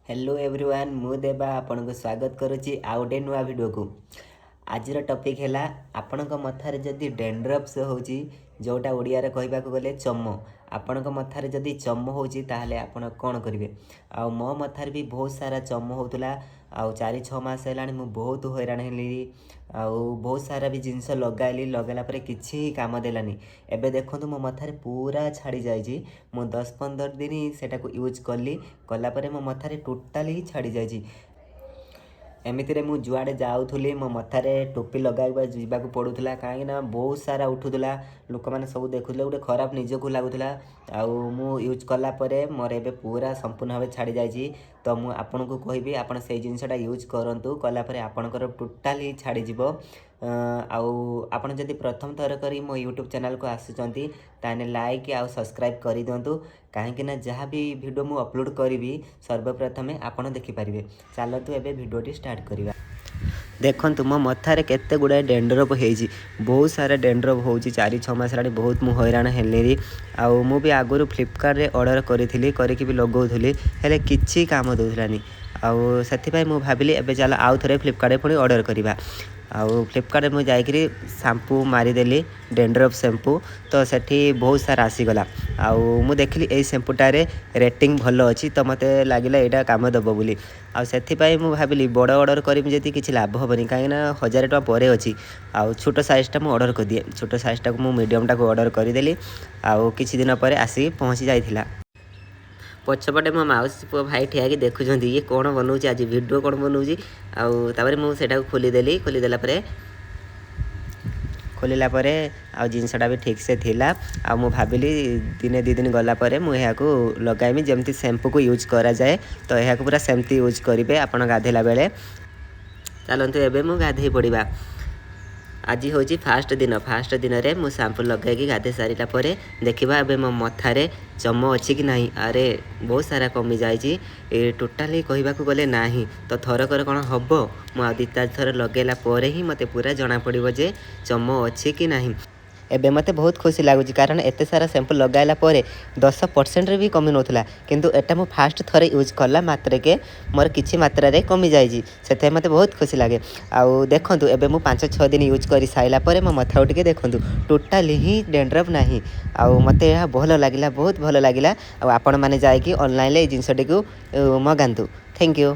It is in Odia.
ହ୍ୟାଲୋ ଏଭ୍ରିୱାନ୍, ମୁଁ ଦେବା ଆପଣଙ୍କୁ ସ୍ୱାଗତ କରୁଛି ଆଉ ଗୋଟେ ନୂଆ ଭିଡ଼ିଓକୁ। ଆଜିର ଟପିକ୍ ହେଲା, ଆପଣଙ୍କ ମଥାରେ ଯଦି ଡେଣ୍ଡ୍ରଫ୍ସ ହେଉଛି, ଯେଉଁଟା ଓଡ଼ିଆରେ କହିବାକୁ ଗଲେ ଚମ, ଆପଣଙ୍କ ମଥାରେ ଯଦି ଚମ ହେଉଛି, ତାହେଲେ ଆପଣ କ'ଣ କରିବେ? ଆଉ ମୋ ମଥାରେ ବି ବହୁତ ସାରା ଚମ ହେଉଥିଲା ଆଉ 4-6 ମାସ ହେଲାଣି ମୁଁ ବହୁତ ହଇରାଣ ହେଲି ଆଉ ବହୁତ ସାରା ବି ଜିନିଷ ଲଗାଇଲି। ଲଗାଇଲା ପରେ କିଛି କାମ ଦେଲାନି। ଏବେ ଦେଖନ୍ତୁ, ମୋ ମଥାରେ ପୁରା ଛାଡ଼ି ଯାଇଛି। ମୁଁ 10-15 ଦିନ ସେଇଟାକୁ ୟୁଜ୍ କଲି। କଲା ପରେ ମୋ ମଥାରେ ଟୋଟାଲି ହିଁ ଛାଡ଼ି ଯାଇଛି। ଏମିତିରେ ମୁଁ ଯୁଆଡ଼େ ଯାଉଥିଲି, ମୋ ମଥାରେ ଟୋପି ଲଗାଇବା ଯିବାକୁ ପଡ଼ୁଥିଲା, କାହିଁକିନା ବହୁତ ସାରା ଉଠୁଥିଲା। ଲୋକମାନେ ସବୁ ଦେଖୁଥିଲେ, ଗୋଟେ ଖରାପ ନିଜକୁ ଲାଗୁଥିଲା। ଆଉ ମୁଁ ୟୁଜ୍ କଲା ପରେ ମୋର ଏବେ ପୁରା ସମ୍ପୂର୍ଣ୍ଣ ଭାବେ ଛାଡ଼ି ଯାଇଛି। ତ ମୁଁ ଆପଣଙ୍କୁ କହିବି, ଆପଣ ସେଇ ଜିନିଷଟା ୟୁଜ୍ କରନ୍ତୁ। କଲା ପରେ ଆପଣଙ୍କର ଟୋଟାଲି ଛାଡ଼ିଯିବ। ଆଉ ଆପଣ ଯଦି ପ୍ରଥମ ଥର କରି ମୋ ୟୁଟ୍ୟୁବ୍ ଚ୍ୟାନେଲ୍କୁ ଆସୁଛନ୍ତି, ତାହେଲେ ଲାଇକ୍ ଆଉ ସବସ୍କ୍ରାଇବ୍ କରିଦିଅନ୍ତୁ, କାହିଁକିନା ଯାହା ବି ଭିଡ଼ିଓ ମୁଁ ଅପଲୋଡ଼ କରିବି, ସର୍ବପ୍ରଥମେ ଆପଣ ଦେଖିପାରିବେ। ଚାଲନ୍ତୁ, ଏବେ ଭିଡ଼ିଓଟି ଷ୍ଟାର୍ଟ କରିବା। ଦେଖନ୍ତୁ, ମୋ ମଥାରେ କେତେ ଗୁଡ଼ାଏ ଡେଣ୍ଡ୍ରଫ୍ ହେଇଛି। ବହୁତ ସାରା ଡେଣ୍ଡ୍ରଫ୍ ହେଉଛି। 4-6 ମାସ ହେଲାଣି ବହୁତ ମୁଁ ହଇରାଣ ହେଲିଣି। ଆଉ ମୁଁ ବି ଆଗରୁ ଫ୍ଲିପକାର୍ଟରେ ଅର୍ଡ଼ର କରିଥିଲି, କରିକି ବି ଲଗାଉଥିଲି, ହେଲେ କିଛି କାମ ଦେଉଥିଲାନି। ଆଉ ସେଥିପାଇଁ ମୁଁ ଭାବିଲି, ଏବେ ଚାଲ ଆଉ ଥରେ ଫ୍ଲିପକାର୍ଟରେ ପୁଣି ଅର୍ଡ଼ର କରିବା। ଆଉ ଫ୍ଲିପକାର୍ଟରେ ମୁଁ ଯାଇକରି ସାମ୍ପୁ ମାରିଦେଲି, ଡେଣ୍ଡ୍ରଫ୍ ସାମ୍ପୁ। ତ ସେଠି ବହୁତ ସାରା ଆସିଗଲା। ଆଉ ମୁଁ ଦେଖିଲି ଏଇ ସାମ୍ପୁଟାରେ ରେଟିଂ ଭଲ ଅଛି, ତ ମୋତେ ଲାଗିଲା ଏଇଟା କାମ ଦେବ ବୋଲି। ଆଉ ସେଥିପାଇଁ ମୁଁ ଭାବିଲି, ବଡ଼ ଅର୍ଡ଼ର କରିବି ଯଦି କିଛି ଲାଭ ହେବନି, କାହିଁକିନା 1000 ଟଙ୍କା ପରେ ଅଛି। ଆଉ ଛୋଟ ସାଇଜ୍ଟା ମୁଁ ଅର୍ଡ଼ର କରିଦିଏ। ଛୋଟ ସାଇଜ୍ଟାକୁ ମୁଁ ମିଡ଼ିୟମଟାକୁ ଅର୍ଡ଼ର କରିଦେଲି ଆଉ କିଛି ଦିନ ପରେ ଆସିକି ପହଞ୍ଚି ଯାଇଥିଲା। ପଛପଟେ ମୋ ମାଉସୀ ପୁଅ ଭାଇ ଠିଆ ହେଇକି ଦେଖୁଛନ୍ତି, ଇଏ କ'ଣ ବନଉଛି ଆଜି, ଭିଡ଼ିଓ କ'ଣ ବନଉଛି। ଆଉ ତାପରେ ମୁଁ ସେଇଟାକୁ ଖୋଲିଦେଲି। ଖୋଲିଦେଲା ପରେ, ଖୋଲିଲା ପରେ ଆଉ ଜିନିଷଟା ବି ଠିକ୍ସେ ଥିଲା। ଆଉ ମୁଁ ଭାବିଲି, ଦିନେ 2 ଦିନ ଗଲା ପରେ ମୁଁ ଏହାକୁ ଲଗାଇବି। ଯେମିତି ସାମ୍ପୁକୁ ୟୁଜ୍ କରାଯାଏ, ତ ଏହାକୁ ପୁରା ସେମିତି ୟୁଜ୍ କରିବେ ଆପଣ ଗାଧୋଇଲା ବେଳେ। ଚାଲନ୍ତୁ, ଏବେ ମୁଁ ଗାଧୋଇ ପଡ଼ିବା। ଆଜି ହେଉଛି ଫାଷ୍ଟ ଦିନ। ଫାଷ୍ଟ ଦିନରେ ମୁଁ ସାମ୍ପୁ ଲଗାଇକି ଗାଧୋଇ ସାରିଲା ପରେ ଦେଖିବା, ଏବେ ମୋ ମଥାରେ ଚମ ଅଛି କି ନାହିଁ। ଆରେ, ବହୁତ ସାରା କମିଯାଇଛି। ଏ ଟୋଟାଲି କହିବାକୁ ଗଲେ ନାହିଁ। ତ ଥରକରେ କ'ଣ ହେବ? ମୁଁ ଆଉ 2-4 ଥର ଲଗାଇଲା ପରେ ହିଁ ମୋତେ ପୁରା ଜଣାପଡ଼ିବ ଯେ ଚମ ଅଛି କି ନାହିଁ। ଏବେ ମୋତେ ବହୁତ ଖୁସି ଲାଗୁଛି, କାରଣ ଏତେ ସାରା ସାମ୍ପୁ ଲଗାଇଲା ପରେ 10%ରେ ବି କମି ନଥିଲା। କିନ୍ତୁ ଏଟା ମୁଁ ଫାଷ୍ଟ ଥରେ ୟୁଜ୍ କଲା ମାତ୍ରକେ ମୋର କିଛି ମାତ୍ରାରେ କମିଯାଇଛି। ସେଥିପାଇଁ ମୋତେ ବହୁତ ଖୁସି ଲାଗେ। ଆଉ ଦେଖନ୍ତୁ, ଏବେ ମୁଁ 5-6 ଦିନ ୟୁଜ୍ କରି ସାରିଲା ପରେ ମୋ ମଥାକୁ ଟିକେ ଦେଖନ୍ତୁ, ଟୋଟାଲି ହିଁ ଡେଣ୍ଡ୍ରଫ୍ ନାହିଁ। ଆଉ ମୋତେ ଏହା ଭଲ ଲାଗିଲା, ବହୁତ ଭଲ ଲାଗିଲା। ଆଉ ଆପଣମାନେ ଯାଇକି ଅନଲାଇନ୍ରେ ଏଇ ଜିନିଷଟିକୁ ମଗାନ୍ତୁ। Thank you.